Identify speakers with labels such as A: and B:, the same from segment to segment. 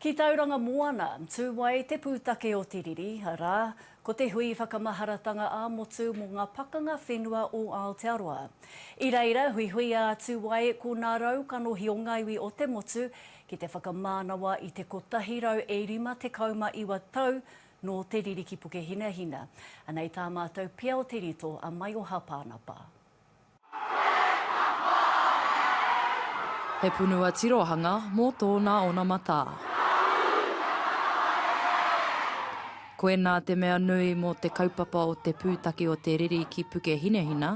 A: Ki Tauranga Moana, tū ai te pūtake o te riri, arā, ko te hui whakamaharatanga ā-motu mō ngā pakanga whenua o Aotearoa. I reira huihuia atu ai ko nā raukanohi o ngā iwi o te motu ki te whakamānawa i te 159 tau nō te riri ki Pukehinahina. Anei tā mātou pia o te rito a Maioha Pānapa.
B: He punua tirohanga mō tōna onamata. Koinā te mea nui mō te kaupapa o te pūtake o te riri ki Pukehinahina,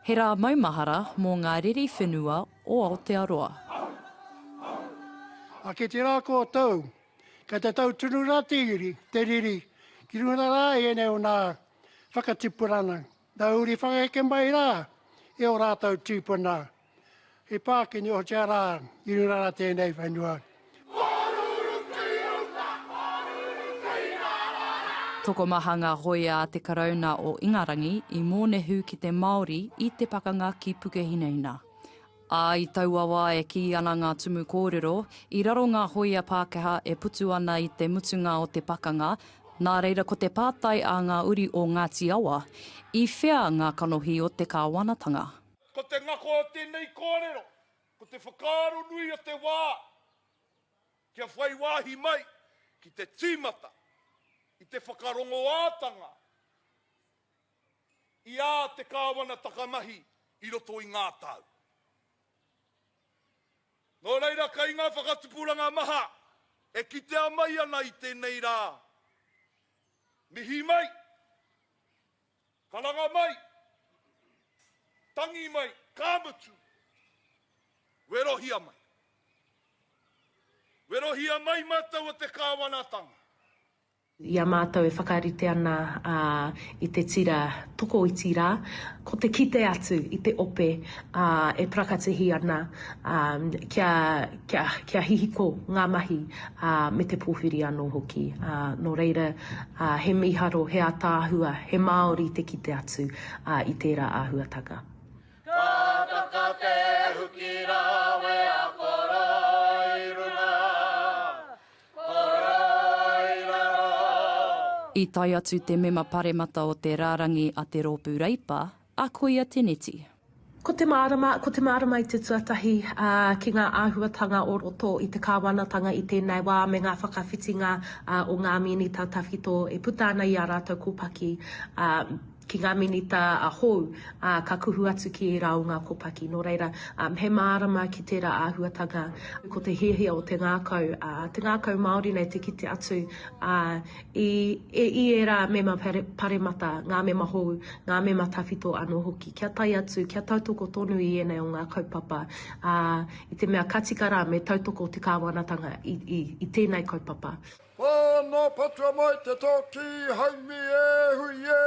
B: he rā maumahara mō ngā riri whenua o Aotearoa.
C: A ki te rā koutou, kei te tau tunu rā te iri, te riri, ki runga rā i ēnei o nā whakatipuranga. Nā uri whakaheke mai rā e ō rātou tīpuna, i pākini otia rā i runga rā tēnei whenua.
B: Tokomaha ngā hōia a te Karauna o Ingarangi i mōnehu ki te Māori i te pakanga ki Pukehinahina. Ā, i taua wā e kī ana ngā tumu kōrero, i raro ngā hōia Pākehā e putu ana i te mutunga o te pakanga, nā reira ko te pātai a ngā uri o Ngāti Awa, i whea ngā kanohi o te kāwanatanga?
D: Ko te ngako o tēnei kōrero, ko te whakaaro nui o te wā kia whai wāhi mai ki te tīmata i te whakarongoātanga i ā te kāwanataka mahi i roto i ngā tau. Nō reira kei ngā whakatupuranga maha e kitea mai ana i tēnei rā, mihi mai, karanga mai, tangi mai, ka mutu, werohia mai. Werohia mai mātou o te kāwanatanga.
E: I a mātou e whakarite ana i te tira tokoiti rā, ko te kite atu i te ope e parakatihi ana kia, kia, kia hihiko ngā mahi me te pōwhiri anō hoki. Nō reira, he mīharo, he ātaahua, he Māori te kite atu i tērā āhuatanga.
F: Ka taka te huki rawe a Koro i runga.
B: I tae atu te mema paremata o te rārangi a te Rōpū Reipa, a Koia Teneti.
E: Ko te mārama, ko te mārama i te tuatahi, ā, ki ngā āhuatanga o roto i te kāwanatanga i tēnei wā me ngā whakawhitinga, ā, o ngā minita tawhito e puta ana i ā rātou kōpaki, ā, ki ngā minita hou, ā, ka kuhu atu ki ērā o ngā kōpaki. Nō reira, he mārama ki tērā āhuatanga. Ko te hiahia o te ngākau, ā, te ngākau Māori nei te kite atu, ā, i, i ērā mema paremata, ngā mema hou, ngā mema tawhito anō hoki, kia tae atu, kia tautoko tonu i ēnei o ngā kaupapa, ā, i te mea ka tika rā me tautoko te kāwanatanga i, i, i tēnei kaupapa.
F: Whānau patua mai te toki haumi e hui e,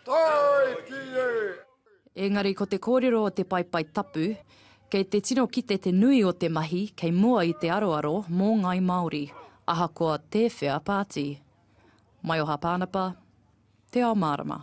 F: taiki e.
B: Engari ko te kōrero o te paepae tapu, kei te tino kite te nui o te mahi kei mua i te aroaro mō Ngāi Māori, ahakoa tēwhea pāti. Maioha Pānapa, Te Ao Mārama.